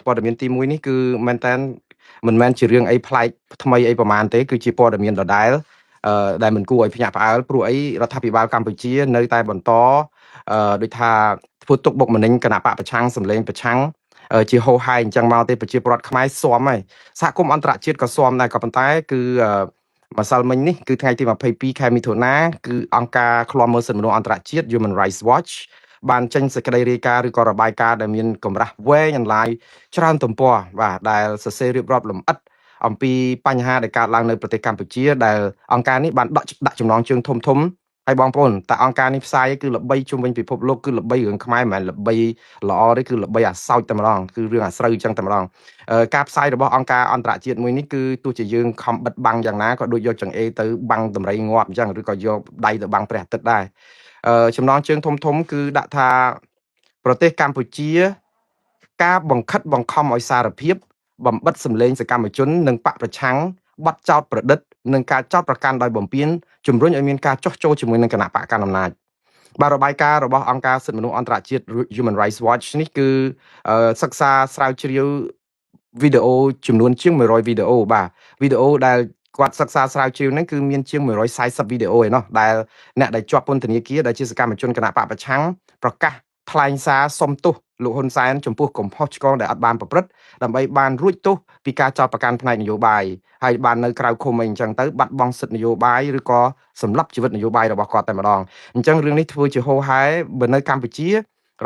ព័ត៌មានទី1នេះគឺមែនតើមិនមែនជារឿងអីប្លែកថ្មីអីប្រហែលទេគឺជាព័ត៌មានដដែលដែលមិនគួរឲ្យភ្ញាក់ផ្អើលព្រោះអីរដ្ឋាភិបាលកម្ពុជានៅតែបន្តដូចថាធ្វើទុកបុកម្នេញគណៈបកប្រឆាំងសម្លេងប្រឆាំងជាហោហែអញ្ចឹងមកទេប្រជាពលរដ្ឋខ្មែរស៊ាំហើយសហគមន៍អន្តរជាតិក៏ស៊ាំដែរក៏ប៉ុន្តែគឺម្សិលមិញនេះគឺថ្ងៃទី22ខែមិថុនាគឺអង្គការឃ្លាំមើលសិទ្ធិមនុស្សអន្តរជាតិ Human Rights Watch បានចេញសេចក្តីរាយការណ៍ឬក៏របាយការណ៍ដែលមានកម្រាស់វែងអន្លាយច្រើនទំព័របាទដែលសរសេររៀបរាប់លម្អិតអំពីបញ្ហាដែលកើតឡើងនៅប្រទេសកម្ពុជាដែលអង្គការនេះបានដាក់ដាក់ចំណងជើងធំធំហើយបងប្អូនតែអង្គការនេះផ្សាយគឺល្បីជុំវិញពិភពលោកគឺល្បីរឿងខ្មែរមិនមែនល្បីល្អទេគឺល្បីអាសោចតែម្ដងគឺរឿងអាស្រូវអញ្ចឹងតែម្ដងការផ្សាយរបស់អង្គការអន្តរជាតិមួយនេះគឺទោះជាយើងខំបិទបាំងយ៉ាងណាក៏ដូចយកចង្អេរទៅបាំងដំរីងាប់អញ្ចឹងឬក៏យកដៃទៅបាំងព្រះអាទិត្យដែរចំណងជើងធំធំគឺដាក់ថាប្រទេសកម្ពុជាការបង្ខិតបង្ខំឲ្យសារភាពបំបិតសម្លេងសកម្មជននិងបកប្រឆាំងបទចោតប្រឌិតនិងការចោតប្រកាន់ដោយបំពានជំរុញឲ្យមានការចោះចូលជាមួយនឹងគណៈបកកណ្ដាលអំណាចបាទរបាយការណ៍របស់អង្គការសិទ្ធិមនុស្សអន្តរជាតិ Human Rights Watch នេះគឺសិក្សាស្រាវជ្រាវវីដេអូចំនួនជាង100វីដេអូបាទវីដេអូដែលគាត់សិក្សាស្រាវជ្រាវហ្នឹងគឺមានជាង140វីដេអូឯណោះដែលអ្នកដែលជាប់ពន្ធនាគារដែលជាសកម្មជនគណៈបកប្រឆាំងប្រកាសថ្លែងសារសុំទោសលោកហ៊ុនសែនចំពោះកំហុសឆ្គងដែលអត់បានប្រព្រឹត្តដើម្បីបានរួចទោសពីការចោទប្រកាន់ផ្នែកនយោបាយហើយបាននៅក្រៅឃុំអីអញ្ចឹងទៅបាត់បង់សិទ្ធិនយោបាយឬក៏សម្លាប់ជីវិតនយោបាយរបស់គាត់តែម្ដងអញ្ចឹងរឿងនេះធ្វើជាហូរហែបើនៅកម្ពុជា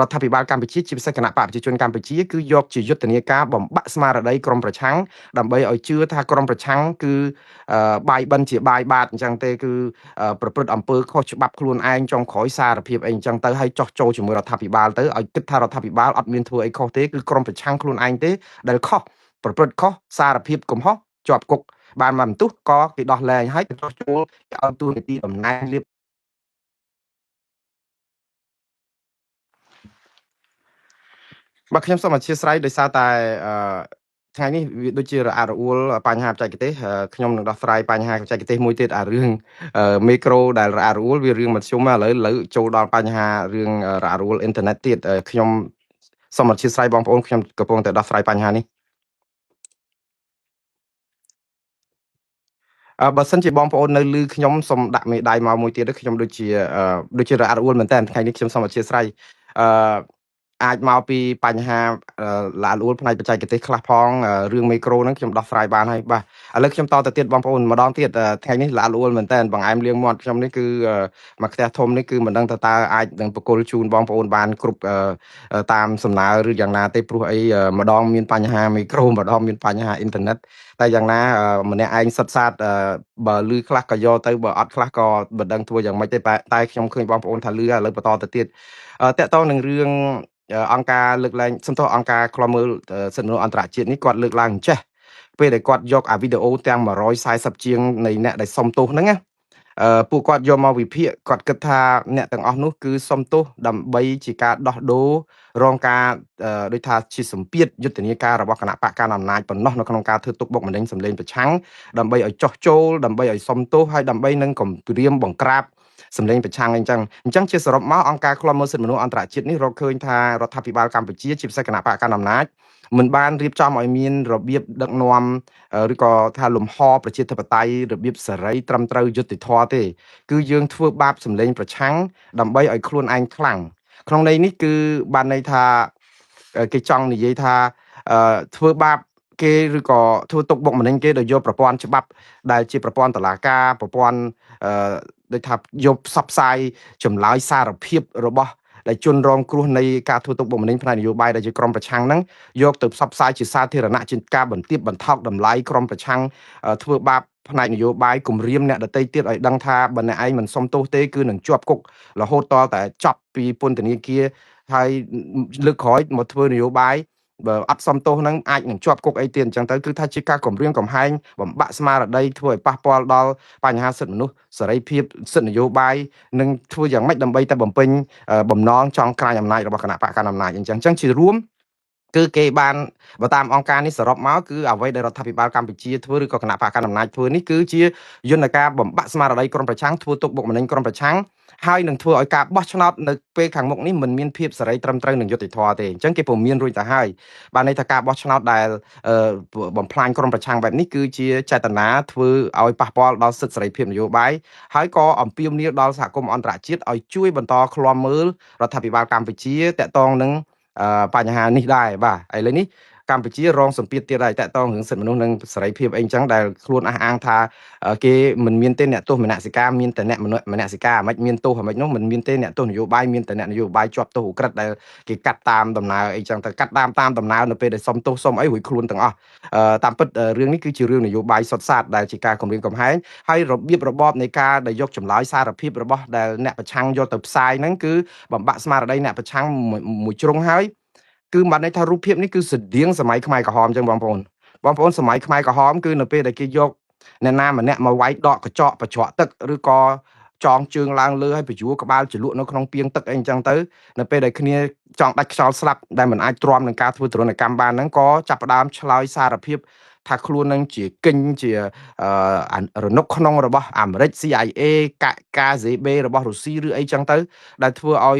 រដ្ឋាភិបាលកម្ពុជាជាពិសេសគណៈបកប្រជាជនកម្ពុជាគឺយកជាយុទ្ធនាការបំបាក់ស្មារតីក្រមប្រឆាំងដើម្បីឲ្យជឿថាក្រមប្រឆាំងគឺបាយបិណ្ឌជាបាយបាតអញ្ចឹងទេគឺប្រព្រឹត្តអំពើខុសច្បាប់ខ្លួនឯងចុងក្រោយសារភាពអីអញ្ចឹងទៅហើយចោះចូលជាមួយរដ្ឋាភិបាលទៅឲ្យគិតថារដ្ឋាភិបាលអត់មានធ្វើអីខុសទេគឺក្រមប្រឆាំងខ្លួនឯងទេដែលខុសប្រព្រឹត្តខុសសារភាពកំហុសជាប់គុកបានមកបន្ទុះក៏គេដោះលែងហើយទៅចោះចូលគេឲ្យទូនាទីតំណែងលៀបបាទខ្ញុំសូមអធិស្ឋានដោយសារតែអឺថ្ងៃនេះវាដូចជារអាក់រអួលបញ្ហាបច្ចេកទេសខ្ញុំនឹងដោះស្រាយបញ្ហាបច្ចេកទេសមួយទៀតអារឿងមីក្រូដែលរអាក់រអួលវារឿងមធ្យមឥឡូវឥឡូវចូលដល់បញ្ហារឿងរអាក់រអួលអ៊ីនធឺណិតទៀតខ្ញុំសូមអធិស្ឋានបងប្អូនខ្ញុំកំពុងតែដោះស្រាយបញ្ហានេះបើសិនជាបងប្អូននៅឮខ្ញុំសូមដាក់មេដៃមកមួយទៀតខ្ញុំដូចជាដូចជារអាក់រអួលមែនតើថ្ងៃនេះខ្ញុំសូមអធិស្ឋានអឺអាចមកពីបញ្ហាឡាលអួលផ្នែកបច្ចេកទេសខ្លះផងរឿងមីក្រូហ្នឹងខ្ញុំដោះស្រាយបានហើយបាទឥឡូវខ្ញុំតទៅទៀតបងប្អូនម្ដងទៀតថ្ងៃនេះឡាលអួលមែនតើបងអែមលៀងមាត់ខ្ញុំនេះគឺមួយខ្ទះធំនេះគឺមិនដឹងថាតើអាចនឹងបកគលជូនបងប្អូនបានគ្រប់តាមសំណើឬយ៉ាងណាទេព្រោះអីម្ដងមានបញ្ហាមីក្រូម្ដងមានបញ្ហាអ៊ីនធឺណិតតែយ៉ាងណាម្នាក់ឯងសិតសាតបើលឺខ្លះក៏យកទៅបើអត់ខ្លះក៏មិនដឹងធ្វើយ៉ាងម៉េចទេតែខ្ញុំឃើញបងប្អូនថាលឺឥឡូវបន្តទៅទៀតតកតងនឹងរឿងអង្គការលើកឡើងសំទោសអង្គការឃ្លាំមើលសិទ្ធិមនុស្សអន្តរជាតិនេះគាត់លើកឡើងអញ្ចេះពេលដែលគាត់យកអាវីដេអូទាំង140ជាងនៃអ្នកដែលសុំទោសហ្នឹងណាពួកគាត់យកមកវិភាគគាត់គិតថាអ្នកទាំងអស់នោះគឺសុំទោសដើម្បីជាការដោះដូររងការដូចថាជាសម្ពាធយុទ្ធនាការរបស់គណៈបកកណ្ដាលអំណាចប៉ុណ្ណោះនៅក្នុងការធ្វើទុកបុកម្នេញសម្លេងប្រឆាំងដើម្បីឲ្យចោះចូលដើម្បីឲ្យសុំទោសហើយដើម្បីនឹងគំរាមបង្ក្រាបសម្លេងប្រឆាំងអញ្ចឹងអញ្ចឹងជាសរុបមកអង្គការឃ្លាំមើលសិទ្ធិមនុស្សអន្តរជាតិនេះរកឃើញថារដ្ឋាភិបាលកម្ពុជាជាពិសេសគណៈបកកណ្ដាលអំណាចមិនបានរៀបចំឲ្យមានរបៀបដឹកនាំឬក៏ថាលំហប្រជាធិបតេយ្យរបៀបសេរីត្រឹមត្រូវយុត្តិធម៌ទេគឺយើងធ្វើបាបសម្លេងប្រឆាំងដើម្បីឲ្យខ្លួនឯងខ្លាំងក្នុងន័យនេះគឺបានន័យថាគេចង់និយាយថាធ្វើបាបគេឬក៏ធ្វើទុកបុកម្នេញគេដោយយកប្រព័ន្ធច្បាប់ដែលជាប្រព័ន្ធតុលាការប្រព័ន្ធដូចថាយកផ្សព្វផ្សាយចម្លើយសារភាពរបស់ដែលជនរងគ្រោះនៃការធ្វើទុកបុកម្នេញផ្នែកនយោបាយដែលជាក្រុមប្រឆាំងហ្នឹងយកទៅផ្សព្វផ្សាយជាសាធារណៈជាការបន្ទាបបន្ថោកតម្លៃក្រុមប្រឆាំងធ្វើបាបផ្នែកនយោបាយគំរាមអ្នកដទៃទៀតឲ្យដឹងថាបើអ្នកឯងមិនសុំទោសទេគឺនឹងជាប់គុករហូតតតែចប់ពីពន្ធនាគារហើយលើកក្រោយមកធ្វើនយោបាយបើអត់សុំទោសហ្នឹងអាចនឹងជាប់គុកអីទៀតអញ្ចឹងទៅគឺថាជាការគំរាមកំហែងបំបាក់ស្មារតីធ្វើឲ្យប៉ះពាល់ដល់បញ្ហាសិទ្ធិមនុស្សសេរីភាពសិទ្ធិនយោបាយនិងធ្វើយ៉ាងម៉េចដើម្បីតែបំពេញបំណងចង់ក្រាញអំណាចរបស់គណៈបកកណ្ដាលអំណាចអញ្ចឹងអញ្ចឹងជារួមគឺគេបានបើតាមអង្គការនេះសរុបមកគឺអ្វីដែលរដ្ឋាភិបាលកម្ពុជាធ្វើឬក៏គណៈបកកណ្ដាលអំណាចធ្វើនេះគឺជាយន្តការបំបាក់ស្មារតីក្រុមប្រឆាំងធ្វើទុកបុកម្នេញក្រុមប្រឆាំង ហើយនឹងធ្វើឲ្យការបោះឆ្នោតនៅពេលខាងមុខនេះមិនមានភាពសេរីត្រឹមត្រូវនិងយុត្តិធម៌ទេអញ្ចឹងគេពុំមានរួចទៅហើយបានន័យថាការបោះឆ្នោតដែលបំផ្លាញក្រុមប្រឆាំងបែបនេះគឺជាចេតនាធ្វើឲ្យប៉ះពាល់ដល់សិទ្ធិសេរីភាពនយោបាយហើយក៏អំពាវនាវដល់សហគមន៍អន្តរជាតិឲ្យជួយបន្តឃ្លាំមើលរដ្ឋាភិបាលកម្ពុជាតាក់ទងនឹងបញ្ហានេះដែរបាទឥឡូវនេះកម្ពុជារងសម្ពាធទៀតហើយតាក់ទងរឿងសិទ្ធិមនុស្សនិងសេរីភាពអីចឹងដែលខ្លួនអះអាងថាគេមិនមានទេអ្នកទោសមនសិការមានតែអ្នកមនសិការមិនមានទោសមិននោះមិនមានទេអ្នកទោសនយោបាយមានតែអ្នកនយោបាយជាប់ទោសឧក្រិដ្ឋដែលគេកាត់តាមដំណើរអីចឹងទៅកាត់តាមតាមដំណើរនៅពេលដែលសុំទោសសុំអីរួចខ្លួនទាំងអស់តាមពិតរឿងនេះគឺជារឿងនយោបាយសុទ្ធសាធដែលជាការគំរាមកំហែងហើយរបៀបរបបនៃការដែលយកចម្លើយសារភាពរបស់ដែលអ្នកប្រឆាំងយកទៅផ្សាយហ្នឹងគឺបំបាក់ស្មារតីអ្នកប្រឆាំងមួយជ្រុងហើយគឺបានន័យថារូបភាពនេះគឺស្តៀងសម័យខ្មែរក្រហមអញ្ចឹងបងប្អូនបងប្អូនសម័យខ្មែរក្រហមគឺនៅពេលដែលគេយកអ្នកណាម្នាក់មកវាយដកកញ្ចក់បញ្ច្រកទឹកឬក៏ចងជើងឡើងលើឲ្យបញ្យួរក្បាលជ្រលក់នៅក្នុងពាងទឹកអីអញ្ចឹងទៅនៅពេលដែលគ្នាចង់ដាច់ខ្យល់ស្លាប់ដែលមិនអាចទ្រាំនឹងការធ្វើទរណកម្មបានហ្នឹងក៏ចាប់ផ្ដើមឆ្លើយសារភាពថាខ្លួននឹងជាគិញជារនុកក្នុងរបស់អាមេរិក CIA KGB របស់រុស្ស៊ីឬអីចឹងទៅដែលធ្វើឲ្យ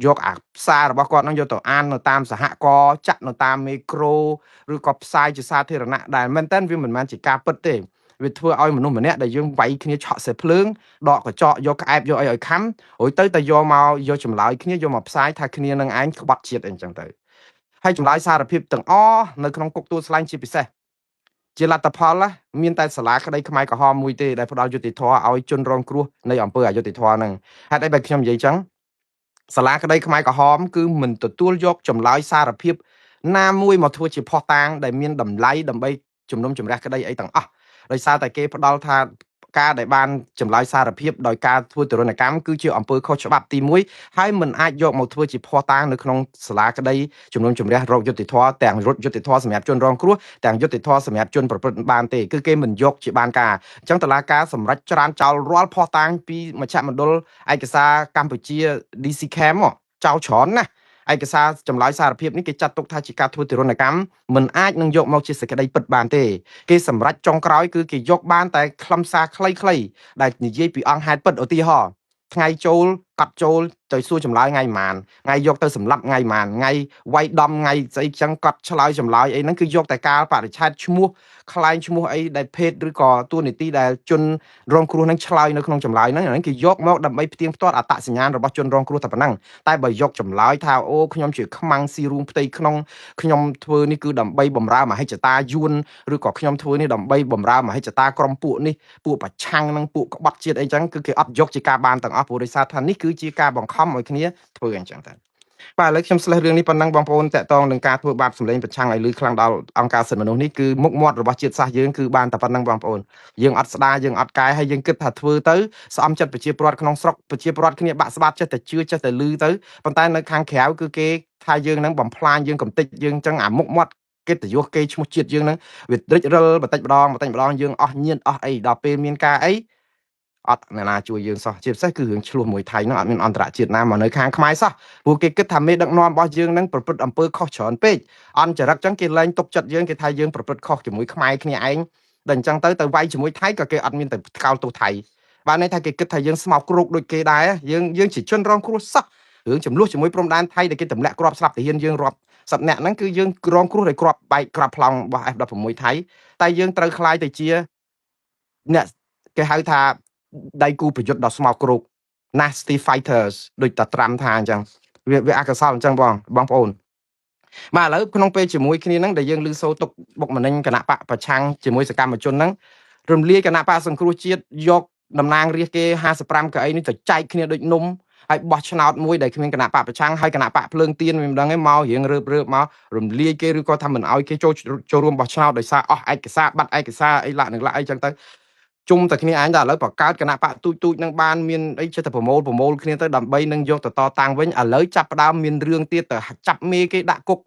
យកអាសាររបស់គាត់នឹងយកទៅអាននៅតាមសហករណ៍ចាក់នៅតាមមីក្រូឬក៏ផ្សាយជាសាធារណៈដែលមែនតើវាមិនមែនជាការពិតទេវាធ្វើឲ្យមនុស្សម្នាក់ដែលយើងវាយគ្នាឆក់សេះភ្លើងដកកញ្ចក់យកក្អែបយកអីឲ្យខំរួចទៅតែយកមកយកចម្លើយគ្នាយកមកផ្សាយថាគ្នានឹងឯងក្បត់ជាតិអីចឹងទៅហើយចម្លើយសារភាពទាំងអស់នៅក្នុងគុកទួលស្លែងជាពិសេសជាលទ្ធផលណាមានតែសាលាក្តីខ្មែរក្រហមមួយទេដែលផ្ដល់យុត្តិធម៌ឲ្យជនរងគ្រោះនៃអំពើអយុត្តិធម៌ហ្នឹងហេតុអីបែបខ្ញុំនិយាយចឹងសាលាក្តីខ្មែរក្រហមគឺមិនទទួលយកចម្លើយសារភាពណាមួយមកធ្វើជាភស្តុតាងដែលមានតម្លៃដើម្បីជំនុំជម្រះក្តីអីទាំងអស់ដោយសារតែគេផ្ដល់ថាការដែលបានចម្លើយសារភាពដោយការធ្វើទរណកម្មគឺជាអំពើខុសច្បាប់ទី1ហើយមិនអាចយកមកធ្វើជាភស្តុតាងនៅក្នុងសាលាក្តីជំនុំជម្រះរកយុត្តិធម៌ទាំងរត់យុត្តិធម៌សម្រាប់ជនរងគ្រោះទាំងយុត្តិធម៌សម្រាប់ជនប្រព្រឹត្តបានទេគឺគេមិនយកជាបានការអញ្ចឹងតុលាការសម្រេចច្រានចោលរាល់ភស្តុតាងពីមជ្ឈមណ្ឌលឯកសារកម្ពុជា DC Cam ចោលច្រើនណាស់ឯកសារចម្លើយសារភាពនេះគេចាត់ទុកថាជាការធ្វើទរណកម្មមិនអាចនឹងយកមកជាសេចក្តីពិតបានទេគេសម្រេចចុងក្រោយគឺគេយកបានតែខ្លឹមសារខ្លីៗដែលនិយាយពីអង្គហេតុពិតឧទាហរណ៍ថ្ងៃចូលកត់ចូលទៅសួរចម្លើយថ្ងៃម៉ានថ្ងៃយកទៅសម្លាប់ថ្ងៃម៉ានថ្ងៃវាយដំថ្ងៃស្អីចឹងកត់ឆ្លើយចម្លើយអីហ្នឹងគឺយកតែកាលបរិច្ឆេទឈ្មោះខ្លែងឈ្មោះអីដែលភេទឬក៏តួនាទីដែលជនរងគ្រោះហ្នឹងឆ្លើយនៅក្នុងចម្លើយហ្នឹងអាហ្នឹងគេយកមកដើម្បីផ្ទៀងផ្ទាត់អត្តសញ្ញាណរបស់ជនរងគ្រោះតែប៉ុណ្ណឹងតែបើយកចម្លើយថាអូខ្ញុំជាខ្មាំងស៊ីរូងផ្ទៃក្នុងខ្ញុំធ្វើនេះគឺដើម្បីបំរើមហិច្ឆតាយួនឬក៏ខ្ញុំធ្វើនេះដើម្បីបំរើមហិច្ឆតាក្រុមពួកនេះពួកប្រឆាំងនឹងពួកក្បត់ជាតិអីចឹងគឺគេអត់យកជាការបានទាំងអស់ព្រោះដោយសារថានេះគឺជាការបង្ខំឲ្យគ្នាធ្វើអញ្ចឹងតែបាទឥឡូវខ្ញុំស្លេះរឿងនេះប៉ុណ្ណឹងបងប្អូនតាក់ទងនឹងការធ្វើបាបសម្លេងប្រឆាំងឲ្យលឺខ្លាំងដល់អង្គការសិទ្ធិមនុស្សនេះគឺមុខមាត់របស់ជាតិសាសន៍យើងគឺបានតែប៉ុណ្ណឹងបងប្អូនយើងអត់ស្ដារយើងអត់កែហើយយើងគិតថាធ្វើទៅស្អំចិត្តប្រជាពលរដ្ឋក្នុងស្រុកប្រជាពលរដ្ឋគ្នាបាក់ស្បាតចេះតែជឿចេះតែលឺទៅប៉ុន្តែនៅខាងក្រៅគឺគេថាយើងនឹងបំផ្លាញយើងកំទេចយើងចឹងអាមុខមាត់កិត្តិយសគេឈ្មោះជាតិយើងនឹងវារិចរិលបន្តិចម្ដងបន្តិចម្ដងយើងអស់ញៀនអស់អីដល់ពេលមានការអីអត់អ្នកណាជួយយើងសោះជាពិសេសគឺរឿងឆ្លោះមួយថៃហ្នឹងអត់មានអន្តរជាតិណាមកនៅខាងខ្មែរសោះព្រោះគេគិតថាមេដឹកនាំរបស់យើងហ្នឹងប្រព្រឹត្តអំពើខុសច្រើនពេកអន់ចរិតចឹងគេលែងទុកចិត្តយើងគេថាយើងប្រព្រឹត្តខុសជាមួយខ្មែរគ្នាឯងដល់អញ្ចឹងទៅទៅវាយជាមួយថៃក៏គេអត់មានទៅថ្កោលទោសថៃបានន័យថាគេគិតថាយើងស្មោកគ្រោកដូចគេដែរយើងជាជនរងគ្រោះសោះរឿងចំនួនជាមួយព្រំដែនថៃដែលគេទម្លាក់គ្រាប់ស្លាប់ទាហានយើងរាប់សិបនាក់ហ្នឹងគឺយើងរងគ្រោះដោយគ្រាប់បែកគ្រាប់ប្លង់របស់ F16 ថៃតែយើងត្រូវក្លាយទៅជាអ្នកគេហៅថាដៃគូប្រយុទ្ធដ៏ស្មោកគ្រោក nasty fighters ដូចតាត្រាំថាអញ្ចឹងវាអកុសលអញ្ចឹងបងបងប្អូនបាទឥឡូវក្នុងពេលជាមួយគ្នាហ្នឹងដែលយើងលឺសូរទុកបុកម្នេញគណៈបកប្រឆាំងជាមួយសកម្មជនហ្នឹងរំលាយគណៈបកសង្គ្រោះជាតិយកតំណាងរាស្ត្រគេ55កៅអីនេះទៅចែកគ្នាដូចនំហើយបោះឆ្នោតមួយដែលគ្មានគណៈបកប្រឆាំងហើយគណៈបកភ្លើងទៀនមិនដឹងឯងមករៀងរើបរើបមករំលាយគេឬក៏ថាមិនអោយគេចូលចូលរួមបោះឆ្នោតដោយសារអស់ឯកសារបាត់ឯកសារអីឡាក់នឹងឡាក់អីចឹងទៅជុំតែគ្នាឯងតែឥឡូវបង្កើតគណៈបកទូចទូចនឹងបានមានអីចិត្តតែប្រមូលប្រមូលគ្នាទៅដើម្បីនឹងយកទៅតតាំងវិញឥឡូវចាប់ផ្ដើមមានរឿងទៀតទៅចាប់មេគេដាក់គុក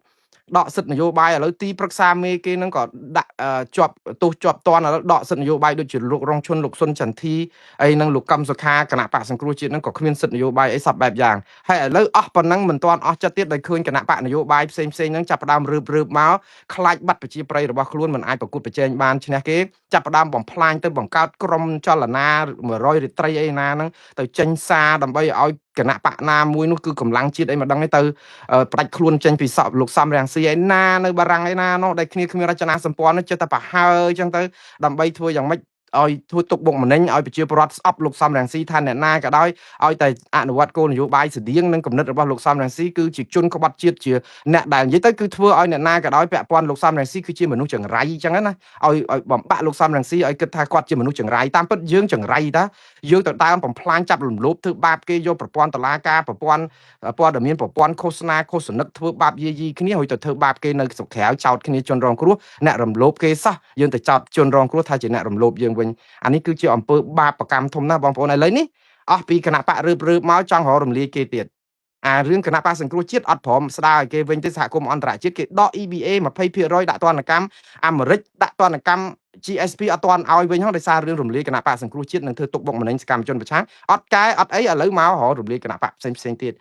ដកសិទ្ធិនយោបាយឥឡូវទីប្រឹក្សាមេគេហ្នឹងក៏ដាក់ជាប់ទោសជាប់តនឥឡូវដកសិទ្ធិនយោបាយដូចជាលោករងឈុនលោកសុនចន្ទធីអីហ្នឹងលោកកឹមសុខាគណៈបកសង្គ្រោះជាតិហ្នឹងក៏គ្មានសិទ្ធិនយោបាយអីសពបែបយ៉ាងហើយឥឡូវអស់ប៉ុណ្ណឹងមិនទាន់អស់ចិត្តទៀតដោយឃើញគណៈបកនយោបាយផ្សេងផ្សេងហ្នឹងចាប់ផ្ដើមរើបរើបមកខ្លាចបាត់ប្រជាប្រិយរបស់ខ្លួនមិនអាចប្រកួតប្រជែងបានឈ្នះគេចាប់ផ្ដើមបំផ្លាញទៅបង្កើតក្រុមចលនា100រាត្រីអីណាហ្នឹងទៅចេញសារដើម្បីឲ្យគណៈបកណាមួយនោះគឺកម្លាំងជាតិអីមិនដឹងទេទៅផ្ដាច់ខ្លួនចេញពីសពលោកសំរងស៊ីឯណានៅបារាំងឯណានោះដែលគ្នាគ្មានរចនាសម្ព័ន្ធនោះចិត្តតែប្រហើអញ្ចឹងទៅដើម្បីធ្វើយ៉ាងម៉េចឲ្យធ្វើទុកបុកម្នេញឲ្យប្រជាពលរដ្ឋស្អប់លោកសំរងស៊ីថាអ្នកណាក៏ដោយឲ្យតែអនុវត្តគោលនយោបាយស្តៀងនឹងគំនិតរបស់លោកសំរងស៊ីគឺជាជនក្បត់ជាតិជាអ្នកដែលនិយាយទៅគឺធ្វើឲ្យអ្នកណាក៏ដោយពាក់ព័ន្ធលោកសំរងស៊ីគឺជាមនុស្សចង្រៃអញ្ចឹងណាឲ្យបំបាក់លោកសំរងស៊ីឲ្យគិតថាគាត់ជាមនុស្សចង្រៃតាមពិតយើងចង្រៃតាយើងទៅដើមបំផ្លាញចាប់រំលោភធ្វើបាបគេយកប្រព័ន្ធតឡាការប្រព័ន្ធព័ត៌មានប្រព័ន្ធឃោសនាឃោសនិកធ្វើបាបយាយីគ្នាហើយទៅធ្វើបាបគេនៅស្រុកក្រៅចោតគ្នាជនរងគ្រោះអ្នករំលោភគេសោះយើងទៅចោតជនរងគ្រោះថាជាអ្នករំលោភយើងវិញអានេះគឺជាអំពើបាបកម្មធំណាស់បងប្អូនឥឡូវនេះអស់ពីគណៈបករើបរើបមកចង់រករំលាយគេទៀតអារឿងគណៈបកសង្គ្រោះជាតិអត់ព្រមស្ដារឲ្យគេវិញទេសហគមន៍អន្តរជាតិគេដក EBA 20%ដាក់ទណ្ឌកម្មអាមេរិកដាក់ទណ្ឌកម្ម GSP អត់ទាន់ឲ្យវិញហ្នឹងដោយសាររឿងរំលាយគណៈបកសង្គ្រោះជាតិនិងធ្វើទុកបុកម្នេញសកម្មជនប្រឆាំងអត់កែអត់អីឥឡូវមករករំលាយគណៈបកផ្សេងផ្សេងទៀត។